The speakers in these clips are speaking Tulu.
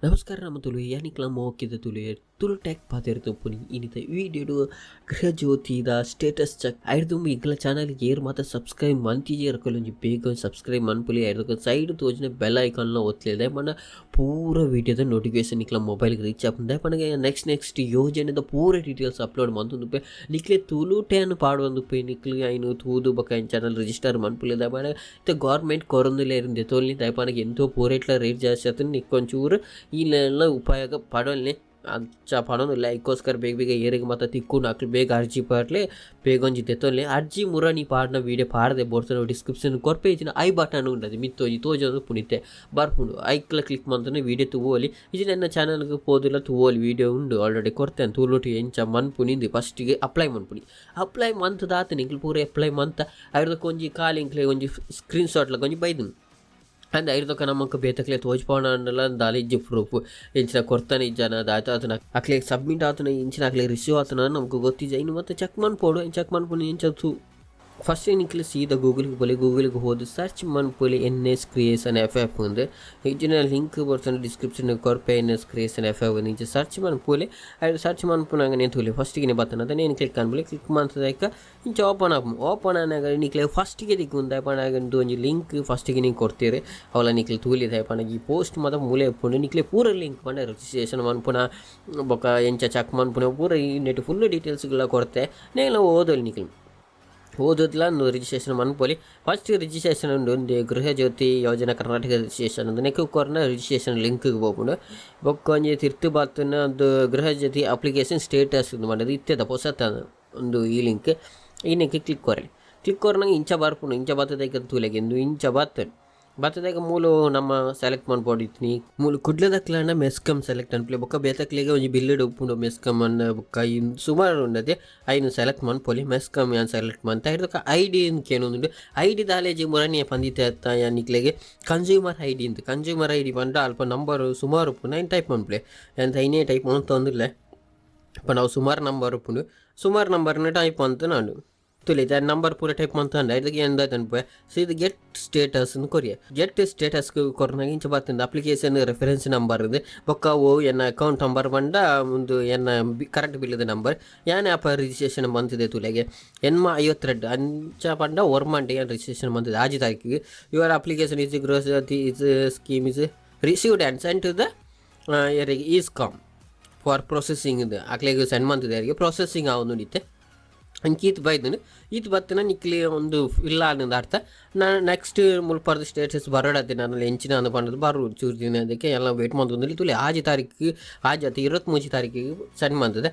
ನಮಸ್ಕಾರ ನಮ್ಮ ತುಳು ಯಾನಿಕ್ಲ ಮೋಕಿದ ತುಳು ತುಳು ಟ್ಯಾಕ್ ಪಾತೆರ್ ಪುನಿ ಇನ್ನಿತ ವಿಡಿಯೋಡು ಗೃಹಜ್ಯೋತಿದ ಸ್ಟೇಟಸ್ ಚೆಕ್ ಐರ್ದು ಎಂಕಲ ಚಾನಲ್ ಏರ್ ಮಾತ ಸಬ್ಸ್ಕ್ರೈಬ್ ಮಂತಿಜೆ ರಕಲೊಂಜಿ ಬೇಗ ಸಬ್ಸ್ಕ್ರೈಬ್ ಮನ್ಪುಲಿ. ಐರ್ದೊಕ ಸೈಡ್ ತೋಜಿನ ಬೆಲ್ ಐಕಾನ್ಲ ಒತ್ಲೇದೆ ಪಂಡ ಪೂರ ವಿಡಿಯೋದ ನೋಟಿಫಿಕೇಶನ್ ನಿಕ್ಲ ಮೊಬೈಲ್ಗೆ ರೀಚ್ ಆಪುಂಡು. ಪಂಡ ನೆಕ್ಸ್ಟ್ ನೆಕ್ಸ್ಟ್ ಯೋಜನೆದ ಪೂರ ಡೀಟೇಲ್ಸ್ ಅಪ್ಲೋಡ್ ಮಂತೊಂದುಪ್ಪೆ. ನಿಕ್ಲೆ ತುಳು ಟ್ಯಾನ್ ಪಾಡೊಂದುಪ್ಪೆ. ನಿಕ್ಲು ಐನು ತೂದು ಬೊಕ ಐನ್ ಚಾನಲ್ ರಿಜಿಸ್ಟರ್ ಮನ್ಪುಲೆ. ಪಂಡ ಇತ್ತೆ ಗೌರ್ಮೆಂಟ್ ಕೊರೊಂದುಲ್ಲೆರ್ ದೆತೊಲ್ನಿ ದಾಯೆ ಎಂತೋ ಪೂರೇಟ್ಲ ರೇಟ್ ಜಾಸ್ತಿ ಆತುಂಡು. ನಿಕ್ಕೊಂಚೂರು ಈ ಉಪಯೋಗ ಪಡೊಲ್ನಿ ಅಂಚ ಪನೊಂದುಲ್ಲೆ. ಐಕೋಸ್ಕರ ಬೇಗ ಬೇಗ ಏರಿಗೆ ಮಾತ ತಿಕ್ಕುಂಡು ಅಕ್ಲು ಬೇಗ ಅರ್ಜಿ ಪಾಡ್ಲೆ ಬೇಗ ಒಂಜಿ ದೆತ್ತೊನ್ಲೆ. ಅರ್ಜಿ ಮುರ ನೀ ಪಾಡಿನ ವೀಡಿಯೋ ಪಾಡದೆ ಬೋಡ್ತನ ಡಿಸ್ಕ್ರಿಪ್ಷನ್ ಕೊರ್ಪೆ ಇಜ್ಜಿಂಡ I button ಉಂಡದು ಮಿತ್ತೊಂಜಿ ತೋಜೊಂದು ಪುನಿತೆ ಬರ್ಪುಂಡು. ಐಕ್ಲ ಕ್ಲಿಕ್ ಮಂತುಂಡ ವೀಡಿಯೋ ತೂವೊಲಿ. ಇಜ್ಜಿಂಡ ಎನ್ನ ಚಾನಲ್ಗ್ ಪೋದುಲ ತೂವೊಲಿ. ವೀಡಿಯೋ ಉಂಡು ಆಲ್ರೆಡಿ ಕೊರ್ತೇನೆ. ತುಳುಟು ಎಂಚ ಮನ್ಪುನಿಂದು ಫಸ್ಟಿಗೆ ಅಪ್ಲೈ ಮನ್ಪುನಿ. ಅಪ್ಲೈ ಮಂತುದಾತುಂಡು ಎಂಕ್ಲು ಪೂರ ಅಪ್ಲೈ ಮಂತ ಐರ್ದೊಕ ಒಂಜಿ ಖಾಲಿ ಎಂಕ್ಲೆ ಒಂಜಿ ಸ್ಕ್ರೀನ್ ಶಾಟ್ ಲ ಒಂಜಿ ಬೈದುಂಡು. ಅಂದ್ ಐರ್ದೊಕ ನಮಕ್ ಬೇತಕ್ಲೆ ತೋಜ್ಪಾವೊಂಡಲ ದಾಲ ಇಜ್ಜಿ ಪ್ರೂಫ್ ಎಂಚಿನ ಕೊರ್ತನೆ ಇಜ್ಜನ ದಾತ ಆತುನ ಅಕ್ಲೆಗ್ ಸಬ್ಮಿಟ್ ಆತುನ ಇಂಚಿನ ಅಕ್ಲೆಗ್ ರಿಸೀವ್ ಆತುನ ನಮಕ್ ಗೊತ್ತಿಜ್ಜಿ. ಐನ್ ಮಾತ ಚೆಕ್ ಮನ್ಪೊಡು. ಐನ್ ಚೆಕ್ ಮನ್ಪುನಿ ಎಂಚ ತೂ ಫಸ್ಟ್ ನಿಕ್ಲೆ ಸೀದಾ ಗೂಗಲ್ಗೆ ಪೋಲೆ. ಗೂಗಲ್ಗೆ ಪೋದು ಸರ್ಚ್ ಮನ್ಪುಲೆ ಎನ್ ಎಸ್ ಕ್ರಿಯೇಷನ್ ಎಫ್ ಎಫ್ ಉಂದು. ಇಜ್ಜಿಂಡ ಲಿಂಕ್ ಬರ್ತುಂಡು ಡಿಸ್ಕ್ರಿಪ್ಷನ್ ಕೊರ್ಪೆ ಎನ್ ಎಸ್ ಕ್ರಿಯೇಷನ್ ಎಫ್ ಎಫ್ ಇಂಚ ಸರ್ಚ್ ಮನ್ಪುಲೆ. ಐಟ್ ಸರ್ಚ್ ಮನ್ಪುನಗ ತೂಲೆ ಫಸ್ಟ್ಗೆ ಬತ್ತುಂಡು ಅದೇನು ಕ್ಲಿಕ್ ಮನ್ಪುಲೆ. ಕ್ಲಿಕ್ ಮಂತುದೈಕ ಇಂಚ ಓಪನ್ ಆಪುಂಡು. ಓಪನ್ ಆನಗ ನಿಕ್ಲೆ ಫಸ್ಟ್ಗೆ ತಿಕ್ಕುಂಡು ದಾಯೆ ಪಂಡ ಉಂದು ಒಂಜಿ ಲಿಂಕ್ ಫಸ್ಟ್ಗೆ ನಿಂಕ್ ಕೊರ್ತೆರ್. ಅವುಲ ನಿಕ್ಲೆ ತೂಲೆ ದಾಯೆ ಪಂಡ ಈ ಪೋಸ್ಟ್ ಮಾತ ಮೂಲೆ ಉಪ್ಪುಂಡು. ನಿಕ್ಲೆ ಪೂರ ಲಿಂಕ್ ಪಂಡ ರಿಜಿಸ್ಟ್ರೇಷನ್ ಮನ್ಪುನ ಬೊಕ ಎಂಚ ಚೆಕ್ ಮನ್ಪುನ ಪೂರ ಈ ನೆಟ್ ಫುಲ್ ಡೀಟೇಲ್ಸ್ಲ ಕೊರ್ತೆ. ನೇಲ ಓದೊಲಿ ನಿಕ್ಲೆ ಓದುದ್ಲ ರಿಜಿಸ್ಟ್ರೇಷನ್ ಮನ್ಪೊಲಿ. ಫಸ್ಟ್ ರಿಜಿಸ್ಟ್ರೇಷನ್ ಉಂಡು ಒಂಜಿ ಗೃಹಜ್ಯೋತಿ ಯೋಜನಾ ಕರ್ನಾಟಕ ರಿಜಿಸ್ಟ್ರೇಷನ್ ಉಂದು. ನೆಕ್ಕ್ ಕೊರ್ನ ರಿಜಿಸ್ಟ್ರೇಷನ್ ಲಿಂಕ್ಗ್ ಪೋಪುಂಡು. ಬೊಕ್ಕ ಒಂಜಿ ತಿರ್ತ್ ಬತ್ತುನ ಉಂದು ಗೃಹಜ್ಯೋತಿ ಅಪ್ಲಿಕೇಶನ್ ಸ್ಟೇಟಸ್ ಉಂದು ಪಂಡದು ಇತ್ತೆದ ಪೊಸತ ಉಂದು ಈ ಲಿಂಕ್. ಈ ನೆಕ್ಕ್ ಕ್ಲಿಕ್ ಕೊರೊಲಿ. ಕ್ಲಿಕ್ ಕೊರ್ನಗ ಇಂಚ ಬರ್ಪುಂಡು. ಇಂಚ ಬತ್ತುದೈಕ್ ತೂಲೆಗ್ ಇಂದು ಇಂಚ ಬತ್ತುಂಡು. ಬತ್ತುದೈಕ್ ಮೂಲು ನಮ್ಮ ಸೆಲೆಕ್ಟ್ ಮನ್ಪೊಡಿತ್ನಿ ಮೂಲು ಕುಡ್ಲದಕ್ಲೆನ ಮೆಸ್ಕಾಂ ಸೆಲೆಕ್ಟ್ ಅನ್ಪುಲೆ. ಬೊಕ್ಕ ಬೇತಕ್ಲೆಗ್ ಒಂಜಿ ಬಿಲ್ಡ್ ಉಪ್ಪುಂಡು ಮೆಸ್ಕಾಂ ಅನ್ನ ಬೊಕ್ಕ ಸುಮಾರು ಉಂಡತೆ ಐನ್ ಸೆಲೆಕ್ಟ್ ಮನ್ಪೊಲಿ. ಮೆಸ್ಕಾಂ ಯಾನ್ ಸೆಲೆಕ್ಟ್ ಮಂತ ಐರ್ದೊಕ I D ಕೇನೊಂದುಂಡು. I D ದಾಲೇಜಿ ಮುರನಿಯ ಪಂದಿತ್ತೆ ಅತ್ತ ಯಾನ್ ನಿಕ್ಲೆಗ್ ಕನ್ಸ್ಯೂಮರ್ I D ಇಂದ್. ಕನ್ಸ್ಯೂಮರ್ I D ಪಂಡ ಅಲ್ಪ ನಂಬರ್ ಸುಮಾರು ಉಪ್ಪುಂಡು. ಐನ್ ಟೈಪ್ ಮನ್ಪುಲೆ. ಎಂತ ಐನೇ ಟೈಪ್ ಮಂತೊಂದುಲ್ಲೆ. ಪಂಡ ಅವು ಸುಮಾರು ನಂಬರ್ ಉಪ್ಪುಂಡು. ಸುಮಾರು ನಂಬರ್ನ ಟೈಪ್ ಮಂತುನಾಂಡು ತುಲೆ ದಾನಿ ನಂಬರ್ ಪೂರ ಟೈಪ್ ಮಂತುಂಡ ಐರ್ದಗ ಎಂದಾತ್ ಅನ್ಪುವೆ. ಸೊ ಇದು ಗೆಟ್ ಸ್ಟೇಟಸ್ ಕೊರಿಯ. ಗೆಟ್ ಸ್ಟೇಟಸ್ ಕೊರ್ನಗ ಇಂಚ ಬತ್ತುಂಡು ಅಪ್ಲಿಕೇಶನ್ ರೆಫರೆನ್ಸ್ ನಂಬರ್ ಇದೆ. ಬೊಕ್ಕ ಓ ಎನ್ನ ಅಕೌಂಟ್ ನಂಬರ್ ಪಂಡ ಉಂದು ಎನ್ನ ಕರೆಂಟ್ ಬಿಲ್ದ ನಂಬರ್ ಯಾನ್ ಅಪ ರಿಜಿಸ್ಟ್ರೇಷನ್ ಮಂತುದೆ ತೂಲೆಗೆ ಎನ್ಮ 52 ಅಂಚ ಪಂಡ ಒರ್ಮಂಡೆ ಯಾನ್ ರಿಜಿಸ್ಟ್ರೇಷನ್ ಮಂತುದೆ 6 ತಾರೀಕಿಗೆ. Your application is Gruhajyothi is scheme is received and sent to the ESCOM for processing. ಅಕ್ಲೆಗ್ ಸೆಂಡ್ ಮಂತುದೆ ಅರಿಗೆ ಪ್ರೊಸೆಸಿಂಗ್ ಆವೊಂದುಂಡು ಇತ್ತೆ. ಅಂಚ ಈತ್ ಬೈದುಂಡು. ಈತ್ ಬತ್ತುನ ನಿಕ್ಲೆ ಉಂದು ಫಿಲ್ ಆಂಡ್ ಅರ್ಥ. ನಾ ನೆಕ್ಸ್ಟ್ ಮುಲ್ಪರ್ದ್ ಸ್ಟೇಟಸ್ ಬರಡತ್ತೆ ನನಲ ಎಂಚಿನ ಅಂದ್ ಪಂಡುದು ಬರು ಚೂರು ದಿನ ಅದಕ್ಕೆ ಎಲ್ಲ ವೇಟ್ ಮಂತೊಂದುಲ್ಲೆ. ತೂಲೆ 6 ತಾರೀಕು 6 ಅತ್ತ್ 23 ತಾರೀಕಿಗ್ ಸೆಂಡ್ ಮಂತುದೆ.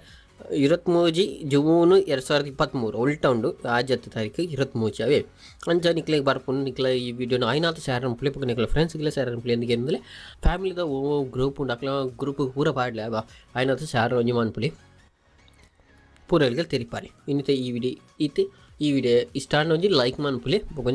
23 ಜೂನ್ 2023 ಉಲ್ಟ ಉಂಡು. 6 ಅತ್ತ್ ತಾರೀಕು 23 ಅವೇ. ಅಂಚ ನಿಕ್ಲೆಗ್ ಬರ್ಪುಂಡು. ನಿಕ್ಲೆ ಈ ವಿಡಿಯೋನ ಆಯಿನಾತ್ ಶೇರ್ ಮನ್ಪುಲೆ. ಬೊಕ ನಿಕ್ಲೆ ಫ್ರೆಂಡ್ಸ್ಗ್ಲ ಶೇರ್ ಮನ್ಪುಲೆ. ಎಂದ್ ಫ್ಯಾಮಿಲಿದ ಓ ಗ್ರೂಪ್ ಉಂಡು ಅಕ್ಲ ಗ್ರೂಪ್ ಪೂರ ಪಾಡ್ಲೆ ಅವ ಆಯಿನಾತ್ ಶೇರ್ ಒಂಜಿ ಮನ್ಪುಲೆ. ಪೂರ ತೆರಿಪಾಲೆ. ಇನ್ನಿತ ಈ ವಿಡಿಯೋ ಇತ್ತೆ. ಈ ವಿಡಿಯೋ ಇಷ್ಟ ಆಂಡ ಒಂಜಿ ಲೈಕ್ ಮನ್ಪುಲೆ. ಬೊಕ ಒಂಜಿ